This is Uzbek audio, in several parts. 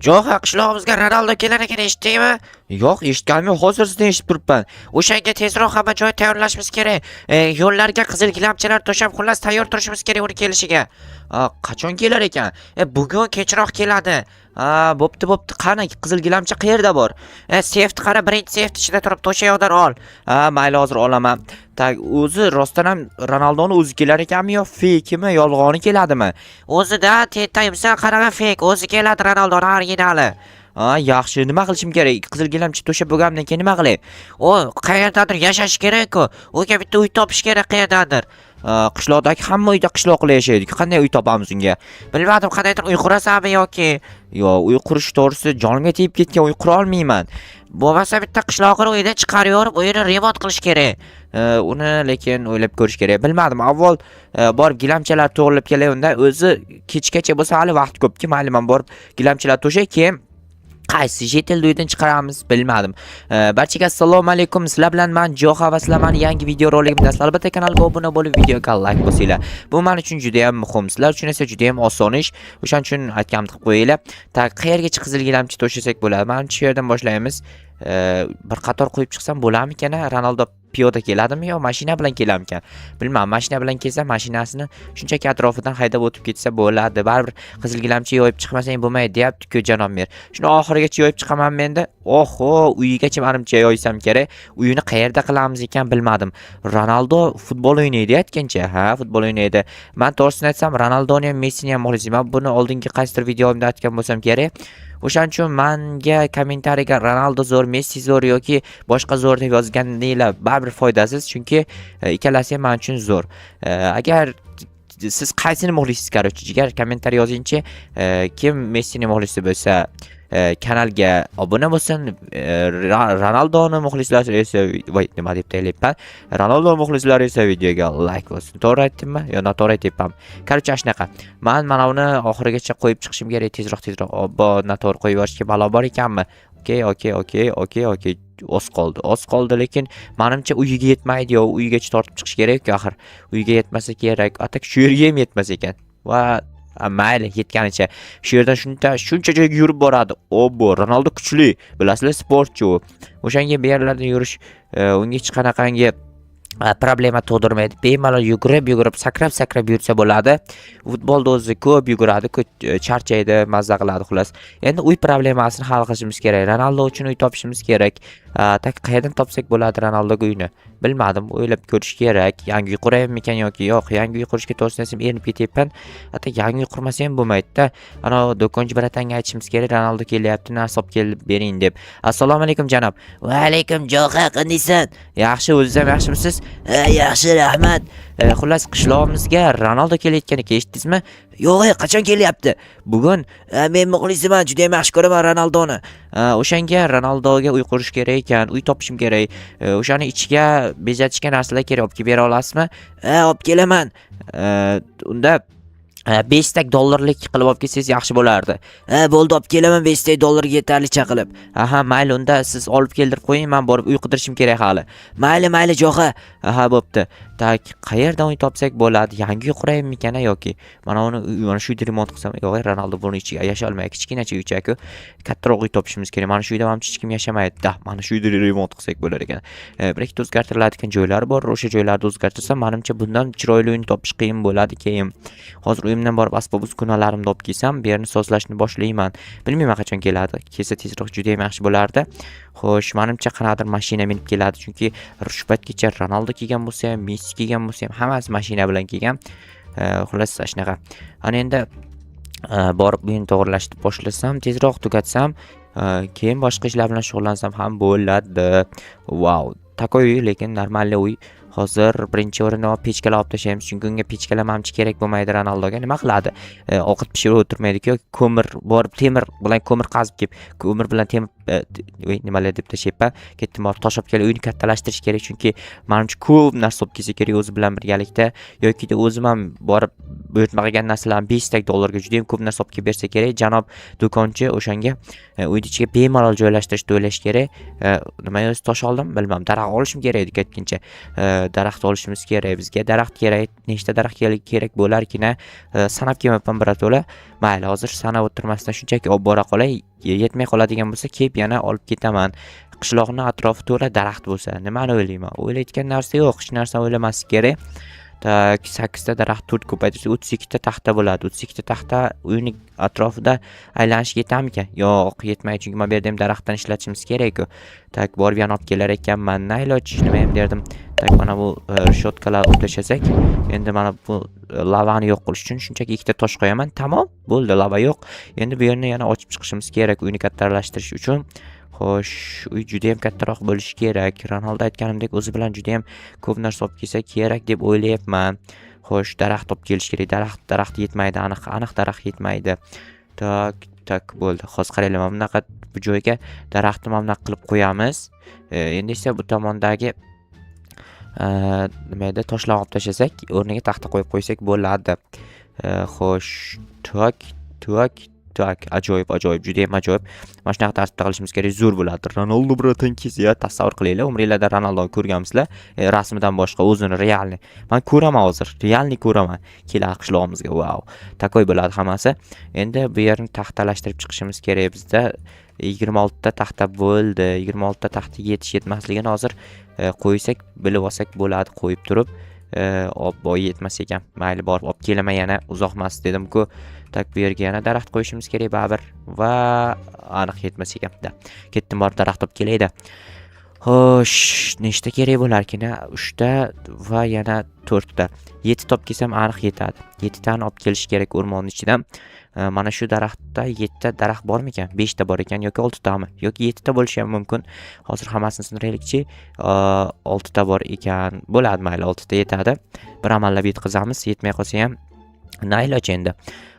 Jo'xa, qishlog'imizga Ronaldo kelar ekan, eshitdingmi? Yo'q, eshitganim yo'q. Hozir sizdan eshitib turibman. O'shanga tezroq hamma joy tayyorlashimiz kerak. Yo'llarga qizil gilamchalar to'shab, xullas tayyor turishimiz kerak uni kelishiga. A, qachon kelar ekan? Bugun kechroq keladi. A, bo'pti, bo'pti. Qani, qizil gilamcha qayerda bor? Seyfni qara, birinchi seyft ichida turibdi, o'sha yoqdan ol. A, mayli, hozir olaman. Так, o'zi rostdan ham Ronaldoni o'zi kelar ekanmi yo fekimi, yolg'oni keladimi? O'zida tentayimsan, qanaqa fake, o'zi keladi Ronaldoni originali. A, yaxshi, nima qilishim kerak? Qizil gilamcha to'shab bo'lganimdan keyin nima qilay? U qayerdadir yashashi kerak-ku. Unga bitta uy topish kerak qayerdadir. A, qishloqdagi hamma uyda qishloqlar yashaydi. Qanday uy topamiz unga? Bilmadim, qandaydir uy qurasanmi yoki Yo, uy qurish to'g'risi jonimga tegib ketgan, uy qura olmayman. Bo'lmasa bitta qishlog'ini uydan chiqarib yuborib, uyini remont qilish kerak. Uni lekin o'ylab ko'rish kerak. Bilmadim, avval borib gilamchalar to'g'rilab kelay unda. O'zi kechgacha bo'lsa hali vaqt ko'pki, mayli, man borib gilamchalar to'shay, keyin qaysi житель uydan chiqaramiz, bilmadim. Barchaga assalomu alaykum. Sizlar bilan man Jo'xa va sizlar mani yangi video roligimda. Sizlar albatta kanalga obuna bo'lib, videoga like bosinglar. Bu men uchun juda ham muhim. Sizlar uchun esa juda ham oson ish. O'shaning uchun aytganimni qilib qo'yinglar. Так, qayergacha qizil gilamcha to'shasak bo'ladi? Manimcha, shu yerdan boshlaymiz. Bir qator qo'yib chiqsam bo'larmikan? Ronaldo piyoda keladimi yo mashina bilan kelarmikan? Bilmadim, mashina bilan kelsa, mashinasini shunchaki atrofidan haydab o'tib ketsa bo'ladi. Baribir qizil gilamcha yoyib chiqmasang bo'lmaydi, deyapti-ku janob mer. Shuni oxirigacha yoyib chiqaman menda. Oho, uyigacha manimcha yoysam kerak. Uyini qayerda qilamiz ekan, bilmadim. Ronaldo futbol o'ynaydi aytgancha. Ha, futbol o'ynaydi. Man to'g'risini aytsam, Ronaldoni ham, Messini ham muxlisiman. Buni oldingi qaysidir videomda aytgan bo'lsam kerak. O'shaning uchun manga kommentariyaga Ronaldo zo'r, Messi zo'r yoki boshqa zo'r deb yozganinglar baribir foydasiz, chunki ikkalasi ham men uchun zo'r. Agar siz qaysini muxlisiz, короче, jigar, kommentariy yozingchi. Kim Messini muxlisi bo'lsa, kanalga obuna bo'lsin. Ronaldoni muxlislari esa, voy, nima deb taylayapman, Ronaldo muxlislari esa videoga like bo'lsin. To'g'ri aytdimmi yo noto'g'ri aytyapmanmi? Короче, shunaqa. Man mana uni oxirigacha qo'yib chiqishim kerak tezroq, tezroq. Obbo, noto'g'ri qo'yib yuborishga balo bor ekanmi? Okey, oz qoldi, oz qoldi, lekin manimcha uyiga yetmaydi yo uyigacha tortib chiqish kerak axir. Uyiga yetmasa kerak, а так shu yerga ham yetmas ekan. Va a, mayli, yetganicha. Shu yerdan shuncha shuncha joyga yurib boradi. Obbo, Ronaldo kuchli, bilasizlar, sportchi u. O'shanga bu yerlarda yurish unga hech qanaqangi problema tug'dirmaydi. Bemalol yugurib yugurib, sakrab sakrab yursa bo'ladi. Futbolda o'zi ko'p yuguradi, ko'p charchaydi, mazza qiladi, xullas. Endi uy problemasini hal qilishimiz kerak. Ronaldo uchun uy topishimiz kerak. Так, qayerdan topsak bo'ladi Ronaldoga uyni? Bilmadim, o'ylab ko'rish kerak. Yangi uy quraymikan yoki yo'q? Yangi uy qurishga, to'g'risini aytsam, erinib ketyapman. Hatto yangi uy qurmasa ham bo'lmaydi-da. Ana do'konchi братан ga aytishimiz kerak, Ronaldo kelyapti, narsa olib kelib bering deb. Assalomu alaykum, janob. Va alaykum, Jo'xa, qandaysan? Yaxshi, o'zingiz ham yaxshimisiz? Ha, yaxshi, rahmat. Xullas, qishlog'imizga Ronaldo kelayotgan ekan, eshitdingizmi? Yo'q, qachon kelyapti? Bugun. Ha, men muxlisiman, juda ham yaxshi ko'raman Ronaldoni. O'shanga Ronaldoga uy qurish kerak ekan, uy topishim kerak. O'shani ichiga bezatishga narsalar kerak, olib kelib bera olasizmi? Ha, olib kelaman. Unda 5 tak dollarlik qilib olib kelsangiz yaxshi bo'lardi. Ha, bo'ldi, olib kelaman 5 tak dollarga yetarlicha qilib. Aha, mayli, unda siz olib keldirib qo'ying, man borib uy qidirishim kerak hali. Mayli, mayli, Jo'xa. Aha, bo'pti. Так, qayerdan uy topsak bo'ladi? Yangi uy quraymikan yoki mana uni, mana shu uyda remont qilsam? Yo'q, Ronaldo buni ichiga yasholmaydi. Kichkinacha uycha-ku. Kattaroq uy topishimiz kerak. Mana shu uyda manimcha hech kim yashamaydi. Da, mana shu uyda remont qilsak bo'lar ekan. Bir ikkita o'zgartiriladigan joylar bor. O'sha joylarni o'zgartirsam, manimcha, bundan chiroyli uyni topish qiyin bo'ladi keyin. Hozir uyimdan borib asbob uskunalarimni olib kelsam, bu yerni sozlashni boshlayman. Bilmayman, qachon keladi. Kelsa tezroq juda ham yaxshi bo'lardi. Xo'sh, manimcha, qanaqadir mashina minib keladi, chunki shu paytgacha Ronaldo kelgan bo'lsa ham, Messi kelgan bo'lsa ham, hammasi mashina bilan kelgan. Xullas, shunaqa. Ana endi borib uyni to'g'irlashni boshlasam, tezroq tugatsam, keyin boshqa ishlar bilan shug'ullansam ham bo'ladi. Vau, такой uy, lekin нормальный uy. Hozir birinchi o'rinda pechkalar olib tashlaymiz, chunki unga pechkalar manimcha kerak bo'lmaydi Ronaldoga. Nima qiladi? Ovqat pishirib o'tirmaydi-ku, ko'mir borib, temir bilan ko'mir qazib kelib, ko'mir bilan temir, voy, nimalar deb tashlayapman. Ketdim, borib tosh olib kelib, uyni kattalashtirish kerak, chunki manimcha ko'p narsa olib kelsa kerak o'zi bilan birgalikda yokida o'zim ham borib buyurtma qilgan narsalarni 5 tak dollarga juda ham ko'p narsa olib kelib bersa kerak janob do'konchi. O'shanga uyni ichiga bemalol joylashtirishni o'ylash kerak. Nima o'zi tosh oldim, bilmadim, daraxt olishim kerak edi ketguncha. Daraxt olishimiz kerak, bizga daraxt kerak. Nechta daraxt kerak bo'larkin? Sanab kelmabman birato'la. Mayli, hozir sanab o'tirmasdan shunchaki olib bora qolay. Yetmay qoladigan bo'lsa, kelib yana olib ketaman. Qishloqni atrofi to'la daraxt bo'lsa, nimani o'ylayman? O'ylayotgan narsa yo'q, hech narsani o'ylamaslik kerak. Так, 8 ta daraxt 4 ko'paytirsak, 32 ta taxta bo'ladi. 32 ta taxta uyni atrofida aylanishga yetamikan? Yo'q, yetmaydi, chunki mana bu yerda ham daraxtdan ishlatishimiz kerak-ku. Так, borib yana olib kelar ekanman. Na iloj, nima ham derdim. Так, mana bu reshotkalar olib tashlasak, endi mana bu lavani yo'q qilish uchun shunchaki ikkita tosh qo'yaman. Tamom, bo'ldi, lava yo'q. Endi bu yerni yana ochib chiqishimiz kerak uyni kattalashtirish uchun. Xo'sh, uy juda ham kattaroq bo'lishi kerak. Ronaldo aytganimdek o'zi bilan juda ham ko'p narsa olib kelsa kerak deb o'ylayapman. Xo'sh, daraxt olib kelish kerak. Daraxt yetmaydi, aniq, aniq daraxt yetmaydi. Так, так, bo'ldi. Hozir qaranglar, mana bunaqa bu joyga daraxtni mana bunaqa qilib qo'yamiz. Endi esa bu tomondagi nima edi, toshlarni olib tashlasak, o'rniga taxta qo'yib qo'ysak bo'ladi. Xo'sh, так, так, так, ajoyib, ajoyib, juda ham ajoyib. Mana shunaqa tartibda qilishimiz kerak, zo'r bo'ladi. Ronaldo братан kelsa, ya, tasavvur qilinglar, umringlarda Ronaldoni ko'rganmisizlar? Rasmidan boshqa o'zini реальный. Man ko'raman hozir, реальный ko'raman. Keladi qishlog'imizga, vau. Такой bo'ladi hammasi. Endi bu yerni taxtalashtirib chiqishimiz kerak bizda. 26 ta taxta bo'ldi. 26 ta taxta yetish yetmasligini hozir qo'ysak, bilib olsak bo'ladi, qo'yib turib. Obbo, yetmas ekan. Mayli, borib olib kelaman yana, uzoq emas dedim-ku. Так, bu yerga yana daraxt qo'yishimiz kerak baribir va aniq yetmas ekan. Да. Ketdim, borib daraxt olib kelayda. Xo'sh, nechta kerak bo'larkin a? 3 ta va yana 4 ta. 7 ta olib kelsam aniq yetadi. 7 tani olib kelish kerak o'rmonni ichidan. Mana shu daraxtda 7 ta daraxt bormikan? 5 ta bor ekan yoki 6 tami? Yoki 7 ta bo'lishi ham mumkin. Hozir hammasini sindiraylikchi. 6 ta bor ekan. Bo'ladi, mayli, 6 ta yetadi. Bir amallab yetkazamiz. Yetmay qolsa ham na iloj endi.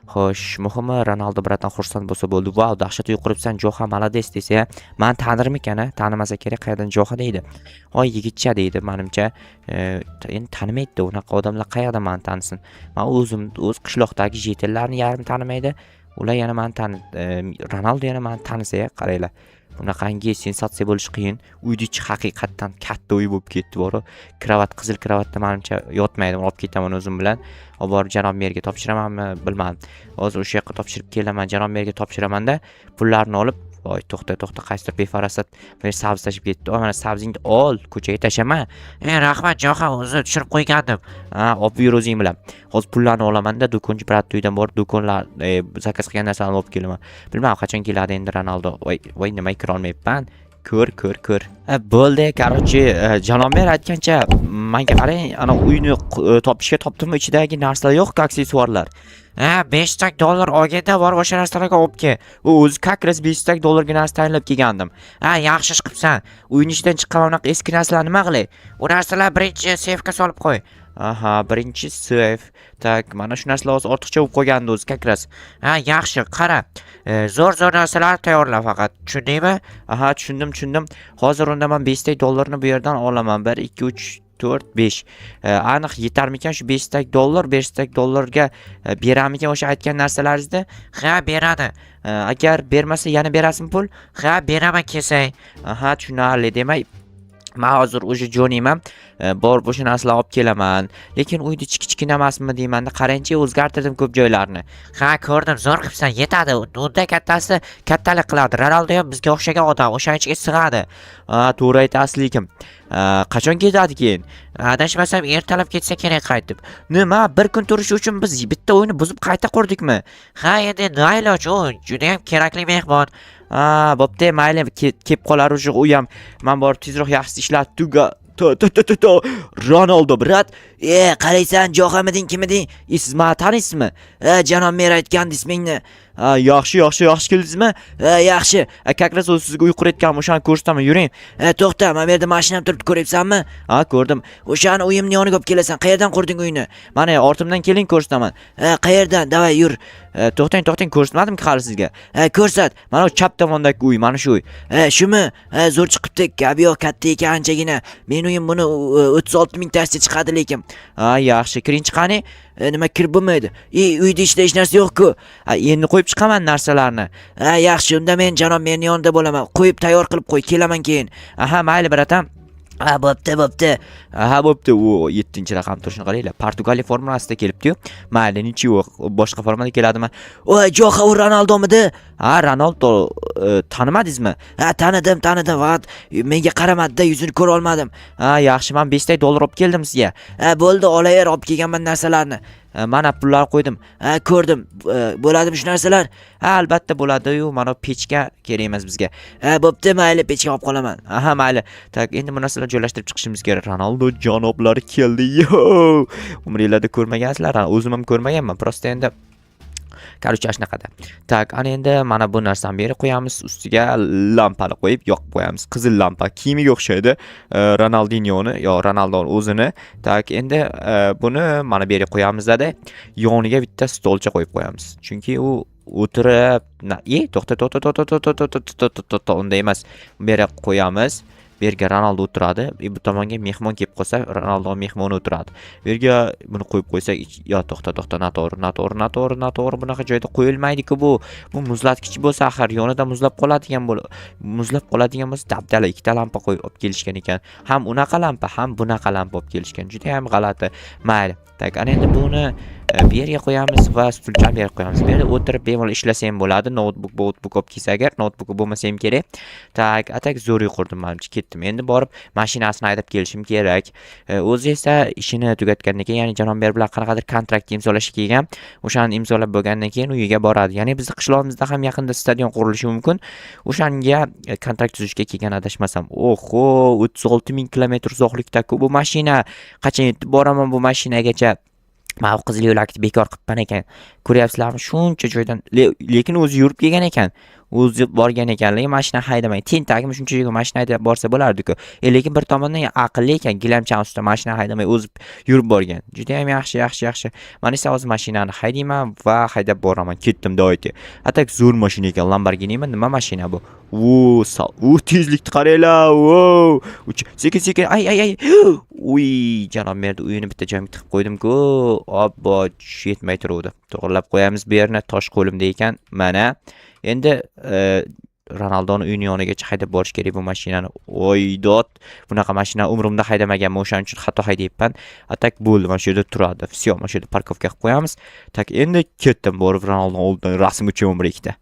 Xo'sh, muhimi Ronaldo братан xursand bo'lsa bo'ldi. Vau, dahshat uy quribsan, Jo'xa, молодец desa, mani tanirmikan a? Tanimasa kerak, qayerdan Jo'xa deydi. Voy yigitcha deydi, manimcha. Endi tanimaydi, unaqa odamlar qayerdan mani tanisin? Man o'zim o'z qishloqdagi житель larni yarim tanimaydi. Ular yana mani tani, Ronaldo yana mani tanisa, qaranglar. Bunaqangi sensatsiya bo'lishi qiyin. Uyni ichi haqiqatdan katta uy bo'lib ketdi boru. Kravat, qizil kravatda manimcha yotmaydi, olib ketaman o'zim bilan. Olib borib janob merga topshiramanmi, bilmadim. Hozir o'sha yoqqa topshirib kelaman, janob merga topshiramanda, pullarni olib, voy, to'xta, to'xta, qaysidir befarosat bir sabzi tashlab ketdi. Voy, mana sabzingni ol, ko'chaga tashlama. Rahmat, Jo'xa, o'zi tushirib qo'ygandim. Ha, olib yur o'zing bilan. Hozir pullarni olamanda, do'konchi брат uydan borib do'konlar заказ qilgan narsalarni olib kelaman. Bilmadim, qachon keladi endi Ronaldo. Voy, voy, nima kira olmayapman. Ko'r, ko'r, ko'r. Bo'ldi, короче, janob mer aytgancha, menga qarang, ana uyni topishga topdimmi, ichidagi narsalar yo'q, aksessuarlar. Ha, 5 tak dollar olganda borib o'sha narsalarga olib kel. U o'zi как раз 5 tak dollarga narsa tayinlab kelgandim. Ha, yaxshi ish qilibsan. Uyni ichidan chiqqan unaqa eski narsalarni nima qilay? U narsalar birinchi seyfga solib qo'y. Aha, birinchi seyf. Так, mana shu narsalar hozir ortiqcha bo'lib qolgandi o'zi как раз. Ha, yaxshi, qara. Zo'r zo'r narsalar tayyorla faqat. Tushundingmi? Aha, tushundim, tushundim. Hozir unda man 5 tak dollarni bu yerdan olaman. 1, 2, 3, 4, 5. Aniq yetarmikan shu 5 tak dollar? 5 tak dollarga beramikan o'sha aytgan narsalaringizni? Ha, beradi. Agar bermasa yana berasizmi pul? Ha, beraman kelsang. Aha, tushunarli. Demak, man hozir o'sha jo'nayman. Borib o'sha narsalarni olib kelaman. Lekin uyni ichi kichkina emasmi deymanda, qarangchi, o'zgartirdim ko'p joylarni. Ha, ko'rdim, zo'r qilibsan, yetadi. Unda kattasi kattalik qiladi. Ronaldo ham bizga o'xshagan odam, o'shaning ichiga sig'adi. Ha, to'g'ri aytasiz lekin. Qachon ketadi keyin? Adashmasam ertalab ketsa kerak qaytib. Nima, bir kun turishi uchun biz bitta uyni buzib qayta qurdikmi? Ha, endi na iloj, u juda ham kerakli mehmon. Ha, bo'pti, mayli, kelib qolar уже u ham. Man borib tezroq yaxshisi ishlatib tuga to to to to to Ronaldo брат. E, qaraysan, Jo'xamiding, kimiding? E, siz meni taniysizmi? E, janob mer aytgandi ismingni. Ha, yaxshi, yaxshi, yaxshi keldingizmi? Ha, yaxshi. Как раз o'zi sizga uy qurayotganman, o'shani ko'rsataman, yuring. E, to'xta, mana bu yerda mashinam turibdi, ko'ryapsanmi? Ha, ko'rdim. O'shani uyimni yoniga olib kelasan. Qayerdan qurding uyni? Mana ortimdan keling, ko'rsataman. Ha, qayerdan? Давай, yur. E, to'xtang, to'xtang, ko'rsatmadimki hali sizga. Ha, ko'rsat. Mana u chap tomondagi uy, mana shu uy. Ha, shumi? Ha, zo'r chiqibdi. Gap yo'q, katta ekan anchagina. Men uyim buni 36 ming tashcha chiqadi lekin. Ha, yaxshi. Kiringchi qani? E, nima kirib bo'lmaydi? E, uyda ichida hech narsa yo'q-ku. Ha, endi qo'yib chiqaman narsalarni. Ha, yaxshi, unda men janob merni yonida bo'laman. Qo'yib tayyor qilib qo'y, kelaman keyin. Aha, mayli, братан. Ha, bo'pti, bo'pti. Aha, bo'pti. U 7-raqam turishini qaranglar. Portugaliya formasida kelibdi-yu. Mayli, ничего, boshqa formada keladimi? Voy, Jo'xa, u Ronaldomidi? Ha, Ronaldo. Tanimadingizmi? Ha, tanidim, tanidim, faqat menga qaramadida, yuzini ko'ra olmadim. Ha, yaxshi, man 5 dollar olib keldim sizga. Ha, bo'ldi, olaver olib kelganman narsalarni. Ha, mana pullar qo'ydim. Ha, ko'rdim. Bo'ladimi shu narsalar? Ha, albatta bo'ladi-yu, mana pechka kerak emas bizga. Ha, bo'pti, mayli, pechka olib qolaman. Aha, mayli. Так, endi bu narsalarni joylashtirib chiqishimiz kerak. Ronaldo janoblari keldi. Yo! Umringlarda ko'rmagansizlar, ha, o'zim ham ko'rmaganman. Просто endi, короче, shunaqada. Так, ana endi mana bu narsani bu yerga qo'yamiz, ustiga lampani qo'yib yoqib qo'yamiz. Qizil lampa kiyimiga o'xshaydi. Ronaldinhoni yo Ronaldoni o'zini. Так, endi buni mana bu yerga qo'yamiz dada. Yoniga bitta stolcha qo'yib qo'yamiz. Chunki u o'tirib, to'xta, to'xta, to'xta, to'xta, to'xta, to'xta, to'xta, to'xta, unday emas. Bu yerga qo'yamiz. Bu yerga Ronaldo o'tiradi. Bu tomonga mehmon kelib qolsa, Ronaldo mehmoni o'tiradi. Bu yerga buni qo'yib qo'ysak, yo to'xta, to'xta, noto'g'ri, noto'g'ri, noto'g'ri, noto'g'ri, bunaqa joyda qo'yilmaydi-ku bu. Bu muzlatkich bo'lsa, axir yonida muzlab qoladigan bo'l muzlab qoladigan bo'lsa, dabdala ikkita lampa qo'yib olib kelishgan ekan. Ham unaqa lampa, ham bunaqa lampa olib kelishgan. Juda ham g'alati. Mayli. Так, ana endi buni bu yerga qo'yamiz va stulchani bu yerga qo'yamiz. Bu yerda o'tirib bemalol ishlasa ham bo'ladi. Noutbuk olib kelsa agar, noutbuki bo'lmasa ham kerak. Так, а так zo'r uy qurdim manimcha, ketdim. Endi borib mashinasini haydab kelishim kerak. O'zi esa ishini tugatgandan keyin, ya'ni Janob bilan qanaqadir kontrakt imzolashga kelgan. O'shani imzolab bo'lgandan keyin uyiga boradi. Ya'ni bizni qishlog'imizda ham yaqinda stadion qurilishi mumkin. O'shanga kontrakt tuzishga kelgan adashmasam. Oho, 36 ming kilometr uzoqlikda-ku bu mashina. Qachon yetib boraman bu mashinagacha? Mana bu qizil yo'lakni bekor qilibman ekan. Ko'ryapsizlarmi? Shuncha joydan lekin o'zi yurib kelgan ekan. O'zi borgan ekan, lekin mashina haydamay. Tentakmi shuncha joyga mashina haydab borsa bo'lardi-ku. Lekin bir tomondan aqlli ekan, gilamchani ustida mashina haydamay o'zi yurib borgan. Juda ham yaxshi, yaxshi, yaxshi. Man esa hozir mashinani haydayman va haydab boraman. Ketdim, давайте. А так zo'r mashina ekan, Lamborghinimi? Nima mashina bu? U, u tezlikni qaranglar. Wow! Sekin sekin. Ay ay ay. Uy, janob merni uyini bitta joyimga tiqib qo'ydim-ku. Obbo, yetmay turuvdi. To'g'rilab qo'yamiz bu yerni. Tosh qo'limda ekan. Mana. Endi Ronaldoni uyini yonigacha haydab borish kerak bu mashinani. Voy dod. Bunaqa mashina umrimda haydamaganman, o'shaning uchun xato haydayapman. А так bo'ldi, mana shu yerda turadi. Всё, mana shu yerda парковка qilib qo'yamiz. Так, endi ketdim borib Ronaldoni oldidan rasmga tushaman bir ikkita.